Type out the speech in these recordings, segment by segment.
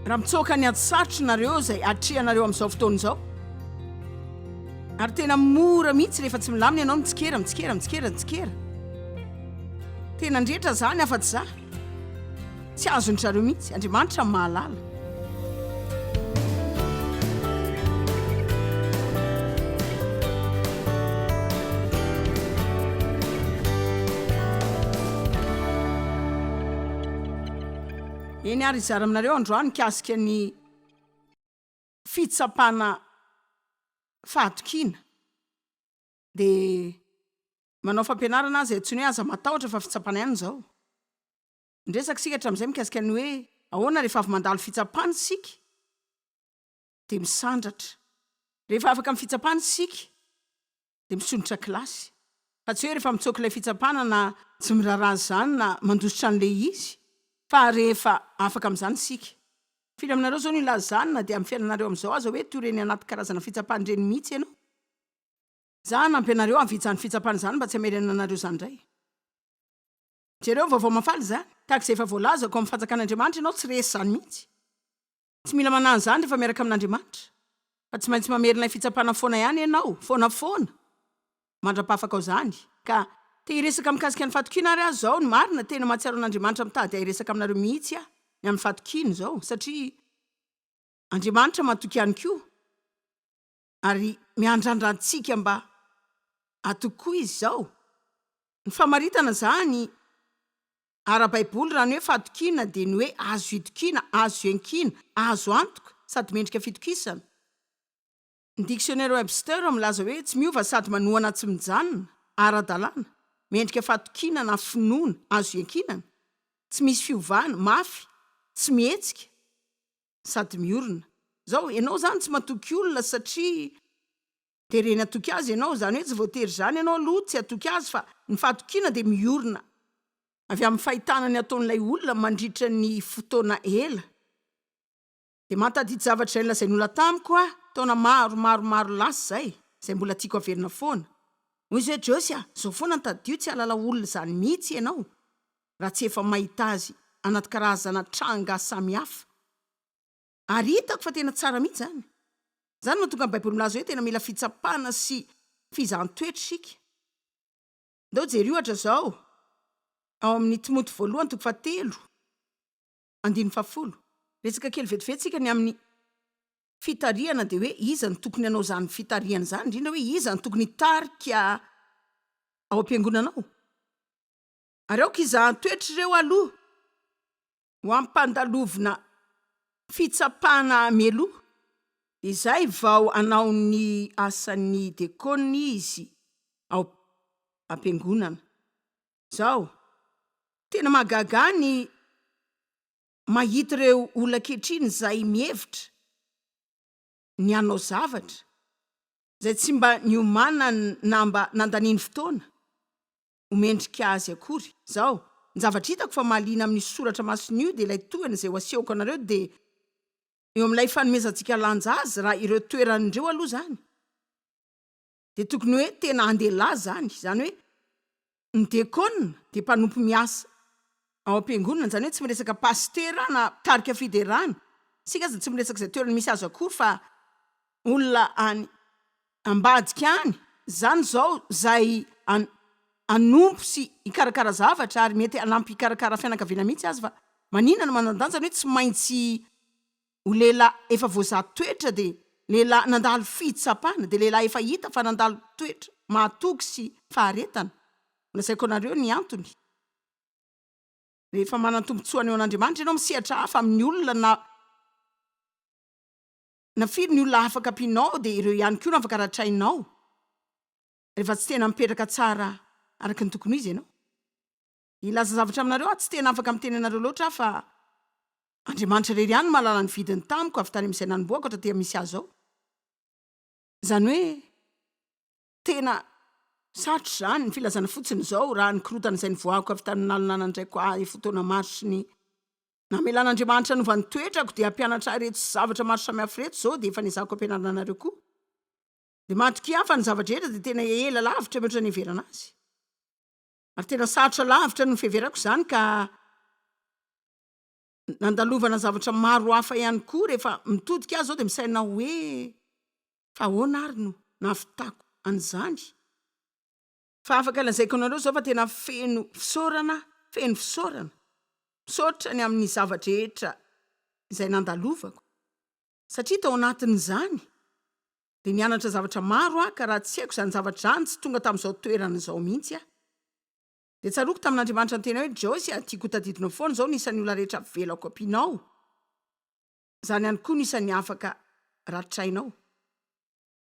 Raha mitsoaka ny ady sarotra nareo izay atrehanareo amin'izao fotoana izao. Ary tena mora mihitsy rehefa tsy milamina ianao mitsikera, mitsikera, mitsikera, mitsikera. Tena ndretra zany afa-tsy za. Tsy azon-dry zareo mihitsy. Andriamanitra mahalala. Eny ary hizara aminareo androany mikasika ny fitsapana fahatokiana dia manao fampianarana aho izay antsoina hoe aza matahotra fa fitsapana ihany izao. Niresaka isika hatramin'izay mikasika ny hoe ahoana rehefa avy mandalo fitsapana isika dia misandratra. Rehefa afaka amin'ny fitsapana isika dia misondrotra kilasy. Fa tsy hoe rehefa mitsoaka ilay fitsapana na tsy miraharaha izany na mandositra an'ilay izy fa rehefa afaka amin'izany isika. Firy aminareo izao no hilaza izany na dia amin'ny fiainanareo amin'izao aza hoe toy ireny anaty karazana fitsapana ireny mihitsy ianao? Za hanampy anareo hahavita izany fitsapana izany mba tsy hamerenana anareo izany indray. Jereo ny vaovao mahafaly izany. Tahaka izay efa voalazako, ao amin'ny fanjakan'Andriamanitra ianao tsy resy izany mihitsy. Tsy mila manahy an'izany rehefa miaraka amin'Andriamanitra. Fa tsy maintsy mamerina ilay fitsapana foana ihany ianao, foana foana, mandra-pahafakao izany. Ka te hiresaka mikasika ny fatokiana ary aho izao, ny marina, tena mahatsiaro an'Andriamanitra mitady ahy hiresaka aminareo mihitsy aho ny amin'ny fatokiana izao, satria Andriamanitra matoky ihany koa. Ary miandrandra antsika mba hatoky koa Izy izao. Ny famaritana izany ara-baiboly raha ny hoe fahatokiana dia ny hoe azo itokiana, azo iankiana, azo antoka sady mendrika fitokisana. Ny Dictionnaire Webster milaza hoe tsy miova sady manohana tsy mijanona, ara-dalàna, mendrika fahatokiana na finoana, azo iankinana, tsy misy fiovana, mafy, tsy mihetsika. sady miorina. Zao, ianao zany tsy matoky olona satria tereny hatoky azy ianao, zany hoe tsy voatery zany ianao aloha tsy hatoky azy fa ny fahatokiana dia miorina avy amin'ny fahitana ny ataon'ilay olona mandritra ny fotoana ela. Dia mahatadidy zavatra izay nolazain'olona tamiko aho taona maro maro maro lasa izay, izay mbola tiako averina foana. Hoy izy hoe, Josie a, zao foana ny tadidio tsy hahalala olona izany mihitsy ianao. raha tsy efa mahita azy anaty karazana tranga samihafa. Ary hitako fa tena tsara mihitsy izany. Izany no mahatonga ny Baiboly milaza hoe tena mila fitsapana sy fizahan-toetra isika. Ndao jery ohatra izao ao amin'ny Timoty voalohany toko fahatelo andininy fahafolo. Resaka kely vetivety isika ny amin'ny fitarihana dia hoe iza no tokony hanao izany fitarihana izany, indrindra hoe iza no tokony hitarika ao am-piangonana ao. Ary aoka hizahan-toetra ireo aloha ho ampandalovina fitsapana mialoha, izay vao hanao ny asan'ny dekôna izy ao am-piangonana. Izao, tena mahagaga ahy ny mahita ireo olona ankehitriny izay mihevitra ny hanao zavatra izay tsy mba niomanany na mba nandaniany fotoana. ho mendrika azy akory. Izao, ny zavatra hitako fa mahaliana amin'io soratra masina io dia ilay tohina izay ho asehoko anareo dia eo amin'ilay fanomezantsika lanja azy raha ireo toerana ireo aloha izany dia tokony hoe tena andehilahy izany, izany hoe ny dekona dia mpanompo miasa ao am-piangonana, izany hoe tsy miresaka pasitera na mpitarika fiderana, isika aza tsy miresaka izay toerana misy azy akory fa olona any ambadika any zany zao zay hanompo sy hikarakara zavatra ary mety hanampy hikarakara fianakaviana mihitsy aza fa maninona no manan-danja ny hoe tsy maintsy ho lehilahy efa voazaha toetra dia lehilahy nandalo fitsapana dia lehilahy efa hita fa nandalo toetra mahatoky sy faharetana. Holazaiko anareo ny antony. Rehefa manan-tombontsoa haneho an'Andriamanitra ianao misehatra hafa amin'ny olona na Na firy ny olona afaka ampianao dia ireo ihany koa no afaka ratrainao rehefa tsy tena mipetraka tsara araka ny tokony ho izy ianao. Hilaza zavatra aminareo aho, tsy tena afaka miteny anareo loatra aho fa Andriamanitra irery ihany no mahalala ny vidiny tamiko avy tany amin'izay nanombohako hatraty amin'ny misy ahy izao. Izany hoe tena sarotra izany ny filazana fotsiny izao raha ny korontana izay nivoahako avy tamin'ny nalonanandraiko ahy fotoana maro sy ny Namelan'Andriamanitra hanova ny toetrako dia hampianatra ahy ireto zavatra maro samihafa ireto izao dia efa nezahako ampianarina anareo koa. Dia matokia ahy fa ny zava-drehetra dia tena ela lavitra mihoatra ny hiheverana azy. Ary tena sarotra lavitra noho ny fiheverako izany ka. Nandalovana zavatra maro hafa ihany koa rehefa mitodika aho izao dia misaina hoe fa ahoana ary no nahavitako an'izany? Fa afaka lazaiko anareo izao fa tena feno fisaorana, feno fisaorana. Misaotra ny amin'ny zava-drehetra izay nandalovako. Satria tao anatin'izany dia nianatra zavatra maro aho ka raha tsy haiko izany zavatra izany tsy tonga tamin'izao toerana izao mihitsy aho. Dia tsaroako tamin'Andriamanitra niteny hoe, Joyce a, tiako ho tadidinao foana izao ny isan'ny olona rehetra avelako ampianao. Izany ihany koa no isan'ny afaka ratrainao.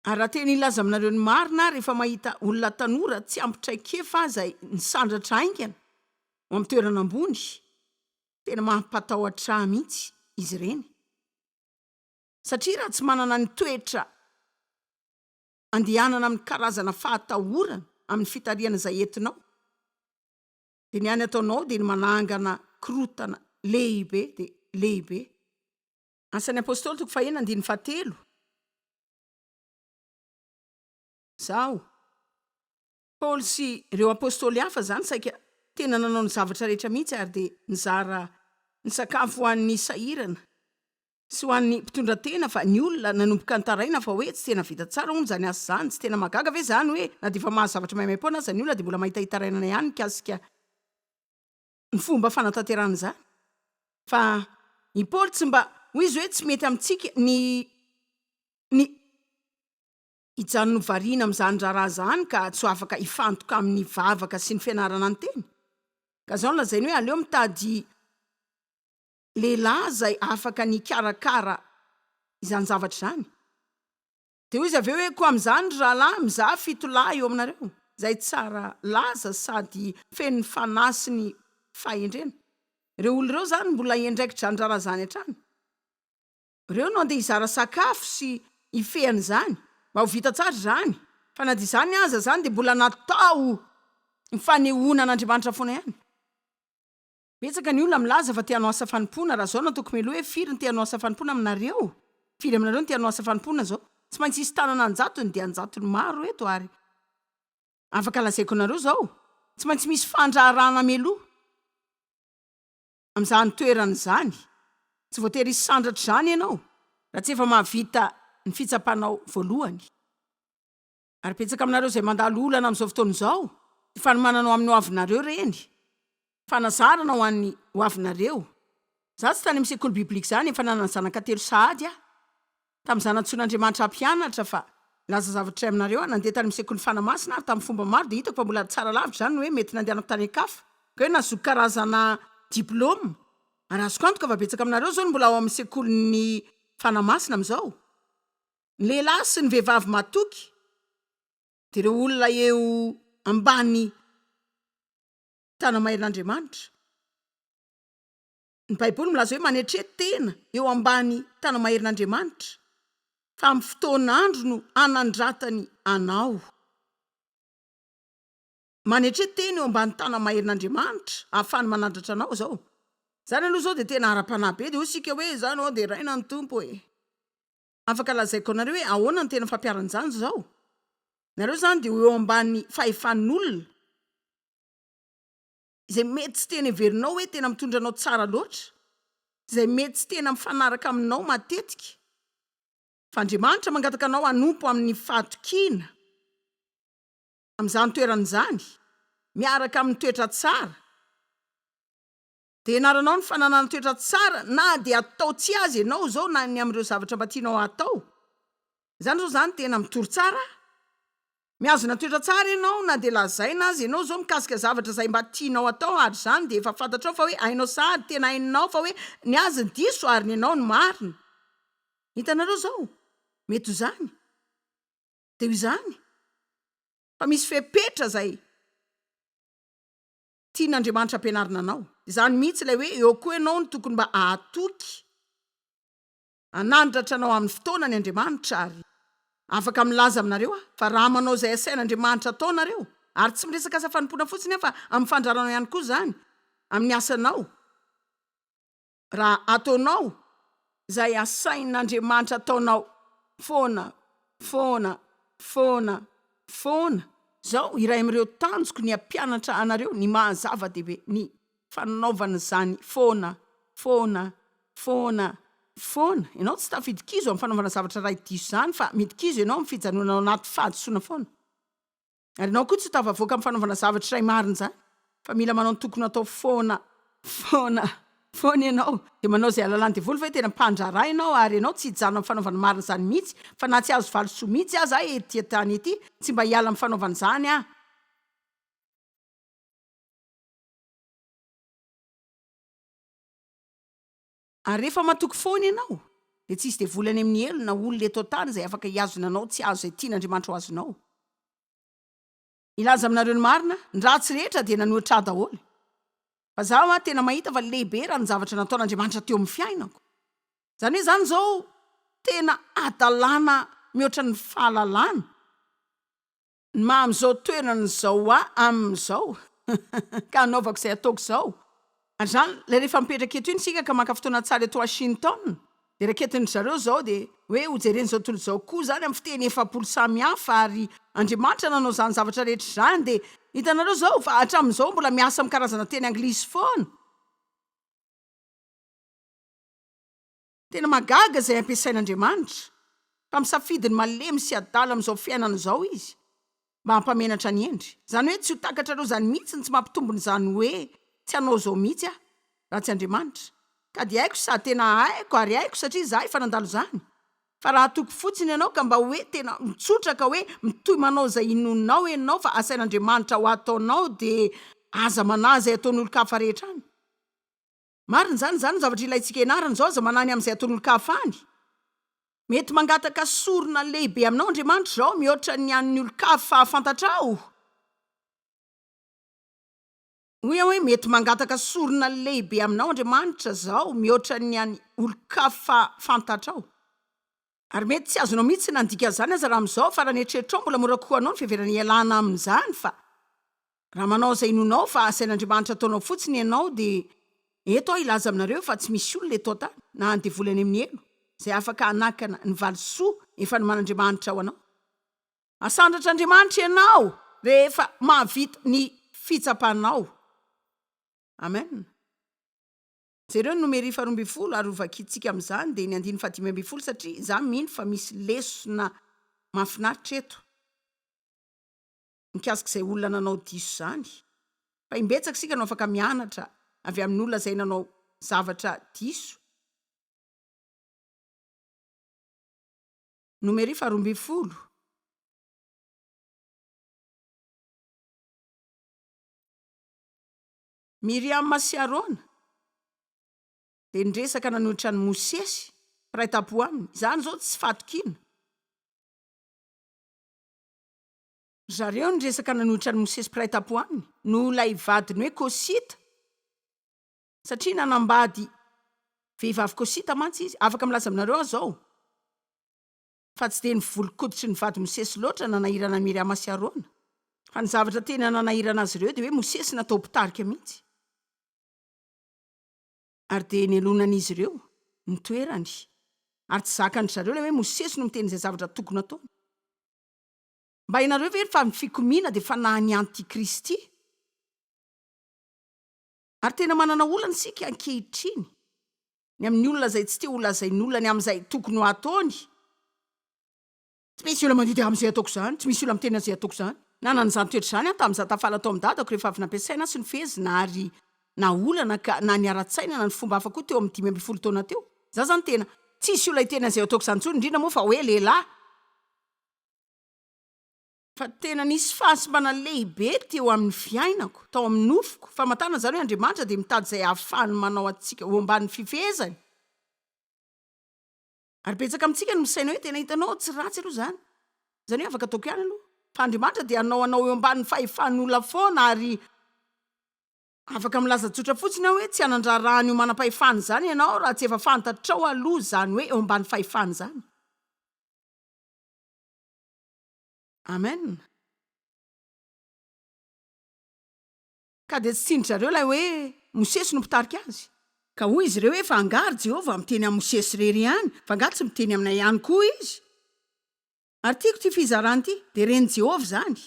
Ary raha tena hilaza aminareo ny marina aho, rehefa mahita olona tanora tsy ampy traikefa izay nisandratra haingana ho amin'ny toerana ambony, tena mampatahotra ahy mihitsy izy ireny. Satria raha tsy manana ny toetra andehanana amin'ny karazana fahatahorana amin'ny fitarihana izay entinao, dia ny hany ataonao dia ny manangana korontana lehibe dia lehibe. Asan'ny Apostoly toko fahenina andininy fahatelo. Izaho, Paoly sy ireo Apostoly hafa izany saika tena nanao ny zavatra rehetra mihitsy ary dia nizara ny sakafo ho an'ny sahirana sy ho an'ny mpitondra tena fa ny olona nanomboka nitaraina fa hoe tsy tena vita tsara hono izany asa izany, tsy tena mahagaga ve izany hoe na dia efa mahazo zavatra maimaimpoana aza ny olona dia mbola mahita hitarainana ihany mikasika ny fomba fanatanterahana izany? Fa i Paoly tsy mba hoy izy hoe tsy mety amintsika ny ny hijanona ho variana amin'izany raharaha izany ka tsy ho afaka hifantoka amin'ny vavaka sy ny fianarana ny teny. Ka izao no lazainy hoe aleo mitady lehilahy izay afaka ny hikarakara izany zavatra izany. Dia hoy izy avy eo hoe, Koa amin'izany, ry rahalahy, mizaha fitolahy eo aminareo, izay tsara laza sady feno ny fanahy sy ny fahendrena. Ireo olona ireo izany mbola hiandraikitra izany raharaha izany hatrany. Ireo no andeha hizara sakafo sy hifehy an'izany, mba ho vita tsara izany. Fa na dia izany aza, izany dia mbola natao ho fanehoana an'Andriamanitra foana ihany. Betsaka ny olona milaza fa te hanao asa fanompoana, raha zao no ataoko mialoha hoe firy ny te hanao asa fanompoana aminareo? Firy aminareo no te hanao asa fanompoana zao? Tsy maintsy hisy tanana anjatony dia anjatony maro eto ary afaka lazaiko anareo zao, tsy maintsy misy fandraharahana mialoha amin'izany toerana izany, tsy voatery hisandratra izany ianao raha tsy efa mahavita ny fitsapanao voalohany. Ary betsaka aminareo izay mandalo olana amin'izao fotoana izao, fanomanana ho amin'ny hoavinareo ireny, fanazarana ho an'ny hoavinareo. Izaho tsy tany amin'ny sekoly biblika izany, efa nanana zanaka telo sahady aho. Tamin'izaho nantsoin'Andriamanitra hampianatra fa nilaza zavatra iray aminareo aho, nandeha tany amin'ny sekolin'ny Fanahy Masina ary tamin'ny fomba maro dia hitako fa mbola tsara lavitra izany ny hoe mety nandehanako tany an-kafa, ka hoe nahazoako karazana diplaoma. Ary azoko antoka fa betsaka aminareo izao no mbola ao amin'ny sekolin'ny Fanahy Masina amin'izao. Ny lehilahy sy ny vehivavy matoky dia ireo olona eo ambany tana-maherin'Andriamanitra. Ny Baiboly milaza hoe manetre tena eo ambany tana-maherin'Andriamanitra, fa amin'ny fotoan'andro no hanandratany anao. Manetre tena eo ambany tana-maherin'Andriamanitra ahafahany manandratra anao izao. Izany aloha izao dia tena ara-panahy be, dia hoy isika hoe izany ô deraina ny Tompo e! Afaka lazaiko anareo hoe ahoana no tena fampiharana izany izao? Nareo izany dia ho eo ambany fahefan'olona izay mety tsy tena heverinao hoe tena mitondra anao tsara loatra, izay mety tsy tena mifanaraka aminao matetika. Fa Andriamanitra mangataka anao hanompo amin'ny fahatokiana amin'izany toerana izany, miaraka amin'ny toetra tsara. Dia ianaranao ny fananana toetra tsara na dia atao tsy aza ianao izao na ny amin'ireo zavatra mba tianao hatao. Izany izao izany tena mitory tsara a! Mihazona toetra tsara ianao na dia lazaina aza ianao izao mikasika zavatra izay mba tianao hatao ary izany dia efa fantatrao fa hoe hainao sahady, tena hainao fa hoe ny azy ny diso ary ny anao ny marina. Hitanareo izao? Mety ho izany. Dia ho izany. Fa misy fepetra izay. Tian'Andriamanitra ampianarina anao. Izany mihitsy ilay hoe eo koa ianao no tokony mba hahatoky. Hanandratra anao amin'ny fotoanany Andriamanitra ary afaka milaza aminareo aho fa raha manao izay asain'Andriamanitra atao nareo, ary tsy miresaka asa fanompoana fotsiny aho fa amin'ny fandraranao ihany koa izany, amin'ny asanao, Raha ataonao izay asain'Andriamanitra ataonao foana, foana, foana, foana. Izao, iray amin'ireo tanjoko ny hampianatra anareo ny maha zava-dehibe ny fanaovana izany foana. foana, foana, foana. Ianao tsy tafidi-kizo amin'ny fanaovana zavatra iray diso izany fa midi-kizo ianao amin'ny fijanonana ao anaty fahadisoana foana. Ary ianao koa tsy ho tafavoaka amin'ny fanaovana zavatra iray marina izany fa mila manao ny tokony hatao foana, foana, foana ianao. Dia manao izay halalan'ny devoly fa hoe tena mpandraharaha ianao ary ianao tsy hijanona amin'ny fanaovana marina izany mihitsy fa na tsy hahazo valisoa mihitsy aza aho ety an-tany ety, tsy mba hiala amin'ny fanaovana izany aho. Ary rehefa matoky foana ianao, dia tsy hisy devoly any amin'ny helo na olona eto an-tany izay afaka hihazona anao tsy hahazo izay tian'Andriamanitra ho azonao. Hilaza aminareo ny marina, ny ratsy rehetra dia nanohitra ahy daholo. Fa izaho an, tena mahita fa lehibe raha ny zavatra nataon'Andriamanitra teo amin'ny fiainako. Izany hoe izany izao tena hadalana mihoatra ny fahalalana. Ny maha amin'izao toerana izao ahy amin'izao ka hanaovako izay ataoko izao. Ary izany, ilay rehefa mipetraka eto iny isika ka maka fotoana tsara eto Washington, dia raketin-dry zareo izao dia hoe hojeren'izao tontolo izao koa izany amin'ny fiteny 40 samy hafa ary Andriamanitra nanao izany zavatra rehetra izany dia hitanareo izao fa hatramin'izao mbola miasa amin'ny karazana teny anglisy foana. Tena mahagaga izay ampiasain'Andriamanitra, fa misafidy ny malemy sy adala amin'izao fiainana izao Izy, mba hampamenatra ny hendry. Izany hoe tsy ho takatrareo izany mihitsy ny tsy mampitombina izany hoe tsy hanao izao mihitsy aho, raha tsy Andriamanitra. Ka dia haiko sady tena haiko ary haiko satria izaho efa nandalo izany. Fa raha hatoky fotsiny ianao ka mba hoe tena mitsotra ka hoe mitohy manao izay inoanao ianao fa asain'Andriamanitra ho ataonao dia aza manahy izay ataon'olon-kafa rehetra any. Marina izany, izany no zavatra ilaintsika ianarana izao, aza manahy ny amin'izay ataon'olon-kafa any. Mety mangataka sorona lehibe aminao Andriamanitra izao, mihoatra ny an'ny olon-kafa fantatrao. Hoy aho hoe, mety mangataka sorona lehibe aminao Andriamanitra izao, mihoatra ny an'ny olon-kafa fantatrao. Ary mety tsy azonao mihitsy na ny dikan'izany aza raha amin'izao, fa raha ny eritreritrao mbola mora kokoa anao ny fiheverana hialana amin'izany fa raha manao izay inoanao fa asain'Andriamanitra ataonao fotsiny ianao dia eto aho hilaza aminareo fa tsy misy olona eto an-tany na ny devoly any amin'ny helo izay afaka hanakana ny valisoa efa noman'Andriamanitra ho anao. Asandratr'Andriamanitra ianao rehefa mahavita ny fitsapanao. Amen. Jereo ny Nomery faharoambinifolo ary hovakintsika amin'izany dia ny andininy fahadimy ambinifolo satria izaho mino fa misy lesona mahafinaritra eto mikasika izay olona nanao diso izany. Fa imbetsaka isika no afaka mianatra avy amin'olona izay nanao zavatra diso. Nomery faharoambinifolo. Miriama sy Arona dia niresaka nanohitra an'i Mosesy, mpiray tampo aminy. Izany izao tsy fahatokiana. Ry zareo niresaka nanohitra an'i Mosesy mpiray tampo aminy, noho ilay vadiny hoe Kosita, satria nanambady vehivavy Kosita mantsy izy. Afaka milaza aminareo aho izao, fa tsy dia ny volon-koditry ny vady Mosesy loatra nanahirana an'i Miriama sy Arona, fa ny zavatra tena nanahirana azy ireo dia hoe Mosesy natao mpitarika mihitsy, ary dia nelonan'izy ireo ny toerany, ary tsy zakan-dry zareo ilay hoe Mosesy no miteny izay zavatra tokony hataony. Mba hainareo ve fa ny fikomiana dia fanahin'ny antikristy? Ary tena manana olana isika ankehitriny. Ny amin'ny olona izay tsy te ho lazain'olona ny amin'izay tokony ho ataony. Tsy misy olona mandidy amin'izay ataoko izany, tsy misy olona miteny an'izay ataoko izany. Nanana izany toetra izany aho tamin'izaho tafala tao amin'ny dadako rehefa avy nampiasaina sy nofehezina ary naolana ka na ny ara-tsaina na ny fomba hafa koa teo amin'ny 15 taona teo. Izaho izany tena tsy hisy olona hiteny an'izay ataoko izany intsony, indrindra moa fa hoe lehilahy. Fa tena nisy fahasimbana lehibe teo amin'ny fiainako, tao amin'ny nofoko. Famantarana izany hoe Andriamanitra dia mitady izay hahafahany manao antsika ho ambanin'ny fifehezany. Ary betsaka amintsika no misaina hoe tena hitanao, tsy ratsy aloha izany. Izany hoe afaka ataoko ihany aloha. Fa Andriamanitra dia hanao anao eo ambanin'ny fahefan'olona foana ary afaka milaza tsotra fotsiny aho hoe tsy hanan-draharaha an'io manam-pahefana izany ianao raha tsy efa fantatrao aloha izany hoe eo ambany fahefana izany. Amen. Ka dia tsy tian-dry zareo ilay hoe Mosesy no mpitarika azy. Ka hoy izy ireo hoe, Fa angaha ry Jehovah miteny amin'i Mosesy irery ihany? Fa angaha tsy miteny aminay ihany koa izy? Ary tiako ity fizarana ity. Dia ren'i Jehovah izany.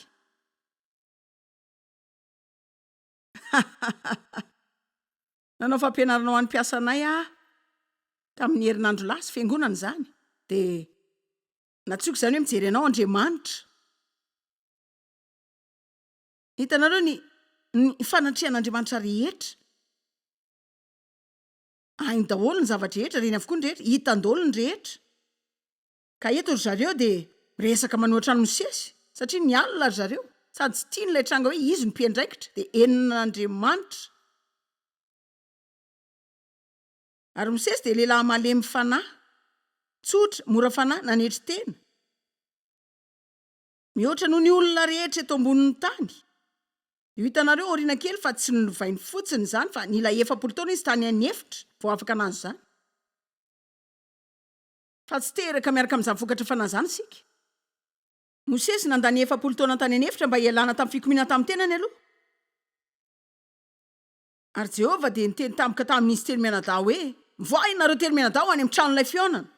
Nanao fampianarana ho an'ny mpiasanay aho tamin'ny herinandro lasa, fiangonana izany, dia nantsoiko izany hoe mijery anao Andriamanitra. Hitanareo ny ny fanatrehan'Andriamanitra rehetra. Hainy daholo ny zava-drehetra, reny avokoa ny rehetra, hitany daholo ny rehetra. Ka eto ry zareo dia miresaka manohitra an'i Mosesy, satria nialona ry zareo, sady tsy tiany ilay tranga hoe izy no mpiandraikitra, dia henon'Andriamanitra. Ary Mosesy dia lehilahy malemy fanahy, tsotra, mora fanahy, nanetry tena. Mihoatra noho ny olona rehetra eto ambonin'ny tany. Io hitanareo aoriana kely fa tsy nolovainy fotsiny izany fa nila 40 taona izy tany an'efitra vao afaka nahazo izany. Fa tsy teraka miaraka amin'izany vokatra fanahy izany isika. Mosesy nandany 40 taona tany an'efitra mba hialana tamin'ny fikomiana tamin'ny tenany aloha. Ary Jehovah dia niteny tampoka tamin'izy telo mianadahy hoe, Mivoaha ianareo telo mianadahy ho any amin'ny tranolay fihaonana.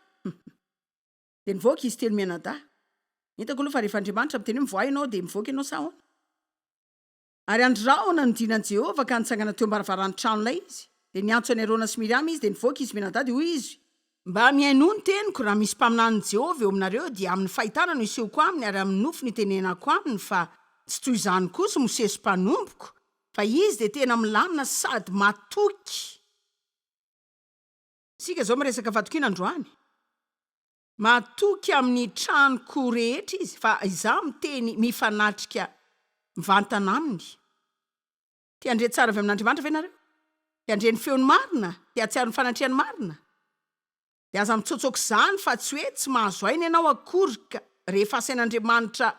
Dia nivoaka izy telo mianadahy. Hitako aloha fa rehefa Andriamanitra miteny hoe mivoaha ianao dia mivoaka ianao sa ahoana? Ary andry rahona nodinan'i Jehovah ka nitsangana teo am-baravaran'ny tranolay izy. Dia niantso an'i Arona sy Miriama izy, dia nivoaka izy mianadahy, dia hoy izy, Mba mihainoa ny teniko, raha misy mpaminanin'i Jehovah eo aminareo, dia amin'ny fahitana no hisehoako aminy ary amin'ny nofy no hitenenako aminy, fa tsy toy izany kosa Mosesy mpanompoko, fa izy dia tena milamina sady matoky. Isika izao miresaka fatokiana androany. Matoky amin'ny tranoko rehetra izy fa izaho miteny mifanatrika mivantana aminy. Te handre tsara avy amin'Andriamanitra ve nareo? Te handre ny feony marina? Te hahatsiaro ny fanatrehany marina? Dia aza mitsotsoka izany fa tsy hoe tsy mahazo aina ianao akory ka rehefa asain'Andriamanitra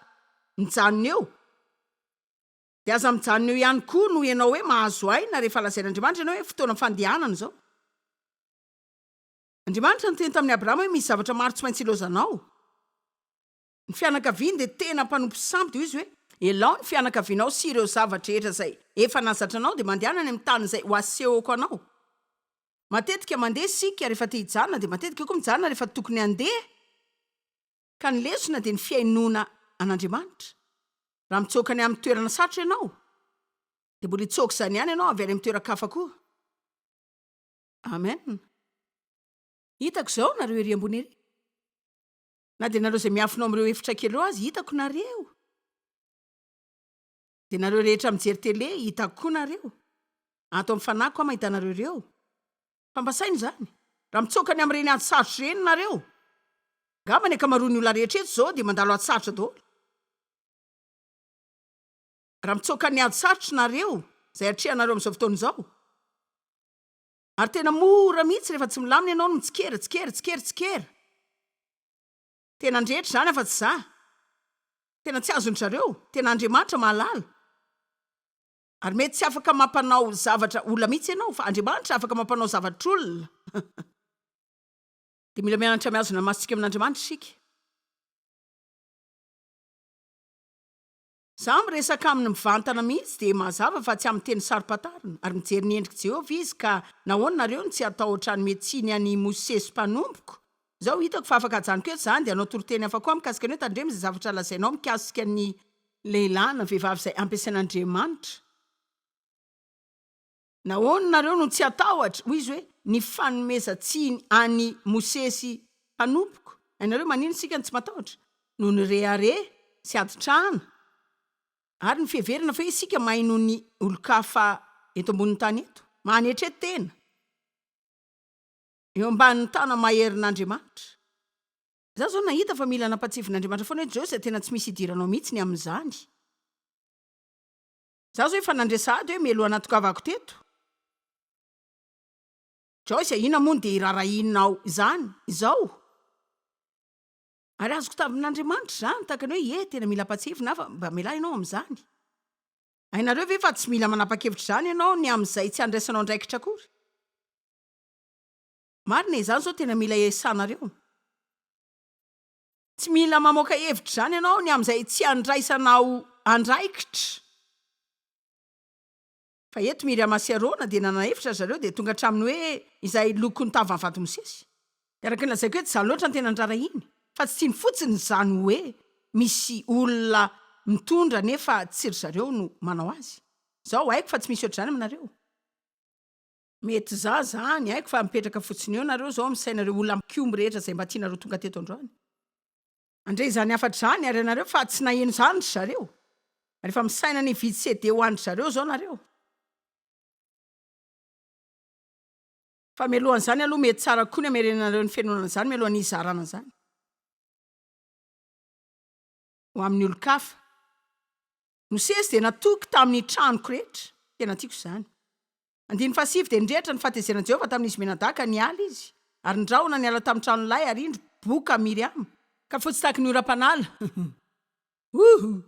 mijanona eo. Dia aza mijanona eo ihany koa noho ianao hoe mahazo aina rehefa lazain'Andriamanitra ianao hoe fotoana fandehanana izao. Andriamanitra niteny tamin'i Abrahama hoe misy zavatra maro tsy maintsy ilaozanao. Ny fianakaviany dia tena mpanompo sampy, dia hoy izy hoe, Elao ny fianakavianao sy ireo zava-drehetra izay efa nahazatra anao, dia mandehana any amin'ny tany izay ho asehoko anao. Matetika mandeha isika rehefa te hijanona, dia matetika koa mijanona rehefa tokony handeha. Ka ny lesona dia ny fihainoana an'Andriamanitra. Raha mitsoaka any amin'ny toerana sarotra ianao, dia mbola hitsoaka izany ihany ianao avy any amin'ny toeran-kafa koa. Amen. Hitako izao nareo ery ambony ery. Na dia nareo izay miafina ao amin'ireo efitra kely ireo aza, hitako nareo. Dia nareo rehetra mijery tele, hitako koa nareo. Ato amin'ny fanahiko aho mahita anareo ireo. Fa mba saino izany. Raha mitsoaka ny amin'ireny ady sarotra ireny nareo, angamba ny ankamaroan'ny olona rehetra eto izao dia mandalo ady sarotra daholo. Raha mitsoaka ny ady sarotra nareo, izay atrehanareo amin'izao fotoana izao, Ary tena mora mihitsy rehefa tsy milamina ianao no mitsikera, tsikera, tsikera, tsikera. Tena andretra izany afa tsy za. Tena tsy azon-dry zareo. Tena Andriamanitra mahalala. Ary mety tsy afaka mampanao zavatra olona mihitsy ianao, fa Andriamanitra afaka mampanao zavatr'olona. Dia mila mianatra mihazona ny masontsika amin'Andriamanitra isika. Izaho miresaka aminy mivantana mihitsy dia mazava fa tsy amin'ny teny saro-pantarina, ary mijery ny endrik'i Jehovah izy, ka nahoana nareo no tsy hatahotra hanome tsiny an'i Mosesy mpanompoko? Izao hitako fa afaka ajanoko eto izany dia hanao toriteny hafa koa mikasika ny hoe tandremo izay zavatra lazainao mikasika ny lehilahy na vehivavy izay ampiasain'Andriamanitra. Nahoana nareo no tsy hatahotra, hoy izy hoe, ny fanomezan-tsiny an'i Mosesy mpanompoko? Hainareo maninona isika no tsy matahotra? Noho ny rehareha sy haditrana ary ny fiheverana fa hoe isika mahay noho ny olon-kafa eto ambonin'ny tany eto. Manetre tena eo ambanin'ny tana-maherin'Andriamanitra. Izaho izao nahita fa mila nampatsiavin'Andriamanitra foana hoe Joyce tena tsy misy idiranao mihitsy ny amin'izany. Za zao efa nandre sahady hoe meloha natongavako teto. Joyce a, inona moa no dia irarahianao izany izao? Ary azoko tamin'Andriamanitra izany, tahaka ny hoe ie, tena mila ampatsiahivina aho fa mba mialà ianao amin'izany. Hainareo ve fa tsy mila manapa-kevitra izany ianao ny amin'izay tsy andraisanao andraikitra akory? Marina e, izany izao tena mila iasanareo. Tsy mila mamoaka hevitra izany ianao ny amin'izay tsy andraisanao andraikitra. Fa eto Miriama sy Arona dia nanana hevitra ry zareo dia tonga hatramin'ny hoe izay lokon'ny tavan'ny vato Mosesy. Dia araka ny lazaiko hoe tsy izany loatra ny tena nirarahiany fa tsy tiany fotsiny izany hoe misy olona mitondra nefa tsy ry zareo no manao azy. Izao haiko fa tsy misy ohatr'izany aminareo. Mety za zany, haiko fa mipetraka fotsiny eo nareo zao misaina ireo olona mpikomy rehetra izay mba tianareo tonga teto androany. Handre izany hafatra izany ary ianareo fa tsy naheno izany ry zareo. Ary efa misaina ny hividy CD ho an-dry zareo izao nareo. Fa mialohan'izany aloha mety tsara koa ny hamerenanareo ny fenoana an'izany mialohan'ny hizarana an'izany ho amin'ny olon-kafa. Mosesy dia natoky tamin'ny tranoko rehetra. Tena tiako izany. Andininy fahasivy dia nirehitra ny fahatezeran'i Jehovah tamin'izy mianadahy ka niala izy, ary ny rahona niala tamin'ny tranolay, ary indro, boka Miriama. Ka fotsy tahaky ny oram-panala. Ouh!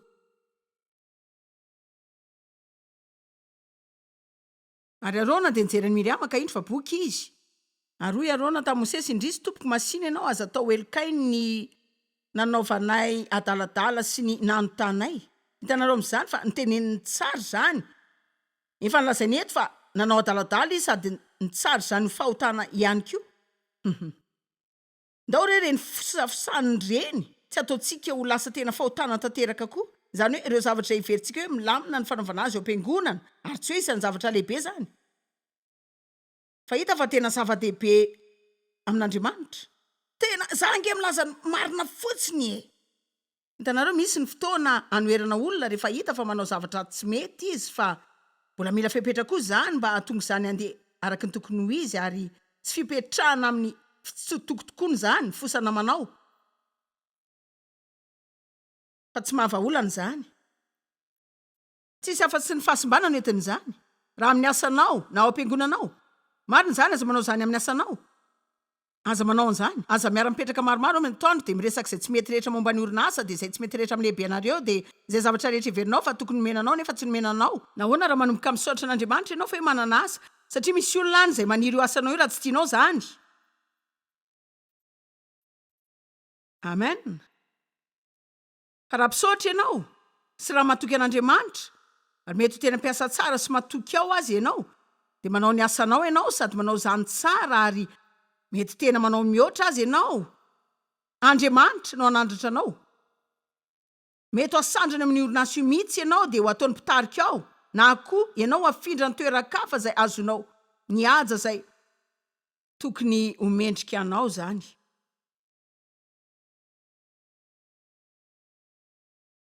Ary Arona dia nijery an'i Miriama, ka indro fa boka izy. Ary hoy Arona tamin'i Mosesy, Indrisy, tompoko, masìna ianao, aza atao helokay ny nanaovanay adaladala sy ny nanotanay. Hitanareo amin'izany fa noteneniny tsara izany. Efa nolazainy eto fa nanao adaladala izy sady nitsara izany ho fahotana ihany koa. Hum. Ndao re ireny fisafosahan'ny reny tsy ataontsika ho lasa tena fahotana tanteraka koa. Izany hoe ireo zavatra izay heverintsika hoe milamina ny fanaovana azy ao am-piangonana ary tsy hoe isan'ny zavatra lehibe izany. Fa hita fa tena zava-dehibe amin'Andriamanitra. Tena, za ange milaza ny marina fotsiny e! Hitanareo, misy ny fotoana anoherana olona rehefa hita fa manao zavatra tsy mety izy fa mbola mila fepetra koa izany mba hahatonga izany handeha araka ny tokony ho izy ary tsy fipetrahana amin'ny fitsitokotokoana izany, fosana manao fa tsy mahavaolana izany. Tsisy afa-tsy ny fahasimbana no entin'izany raha amin'ny asanao na ao am-piangonanao. Marina izany, aza manao izany amin'ny asanao. Aza manao an'izany. Aza miara-mipetraka maromaro amin'ny atoandro dia miresaka izay tsy mety rehetra momba ny orinasa, dia izay tsy mety rehetra amin'ny lehibenareo, dia izay zavatra rehetra heverinao fa tokony nomena anao nefa tsy nomena anao. Nahoana raha manomboka misaotra an'Andriamanitra ianao fa hoe manana asa? Satria misy olona any izay maniry io asanao io raha tsy tianao izany. Amen. Fa raha mpisaotra ianao, sy raha matoky an'Andriamanitra, ary mety ho tena mpiasa tsara sy matoky ao aza ianao, dia manao ny asanao ianao sady manao izany tsara ary mety tena manao mihoatra aza ianao, Andriamanitra no hanandratra anao. Mety ho asandrany amin'io orinasa io mihitsy ianao dia ho ataony mpitarika ao, na koa ianao hafindra an-toeran-kafa izay azonao ny haja izay tokony ho mendrika anao izany.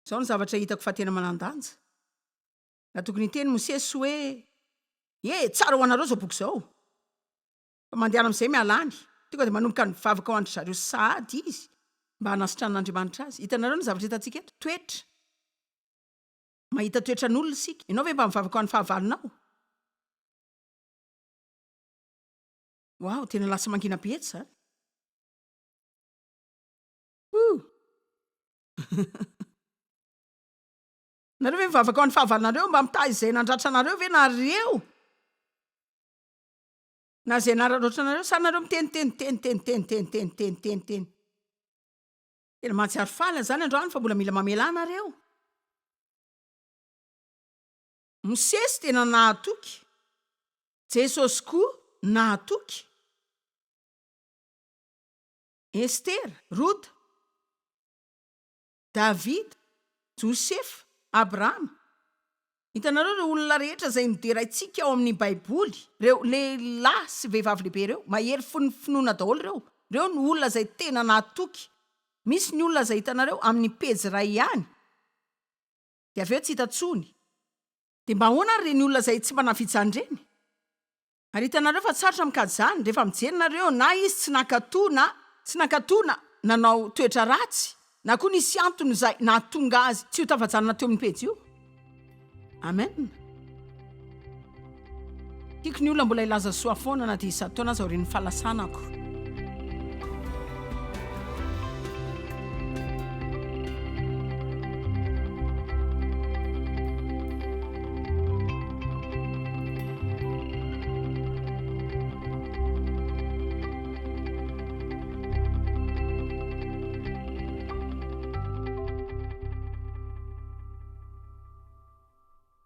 Izao no zavatra hitako fa tena manan-danja. Na tokony hiteny Mosesy hoe, He, tsara ho anareo izao boky izao. Fa mandehana amin'izay miala any. Tonga dia manomboka nivavaka ho an-dry zareo sahady izy mba hanasitranan'Andriamanitra azy. Hitanareo ny zavatra hitantsika eto? Toetra. Mahita toetran'olona isika. Ianao ve mba mivavaka ho an'ny fahavalonao? Wow, tena lasa mangina be eto izany. Ouh! Nareo ve mivavaka ho an'ny fahavalonareo mba mitaha izay nandratra anareo ve nareo? Na izay nararaotra anareo sa nareo miteniteny teny teny teny teny teny teny teny teny. Tena mahatsiaro faly aho zany androany fa mbola mila mamela anareo. Mosesy tena nahatoky, Jesosy koa nahatoky. Estera, Rota, Davida, Josefa, Abrahama. Hitanareo ireo olona rehetra izay noderaintsika ao amin'ny Baiboly, ireo lehilahy sy vehivavy lehibe ireo, mahery fon'ny finoana daholo ireo. Ireo no olona izay tena nahatoky. Misy ny olona izay hitanareo amin'ny pejy iray ihany, dia avy eo tsy hita intsony. Dia mba ahoana ary ireny olona izay tsy mba nahavita izany ireny? Ary hitanareo fa tsarotra mikajy izany, rehefa mijery nareo na izy tsy nankatò na tsy nankatò na nanao toetra ratsy, na koa nisy antony izay nahatonga azy tsy ho tafajanona teo amin'ny pejy io. Amen. Tiako ny olona mbola hilaza soa foana na dia isan-taona aza aorian'ny fahalasanako.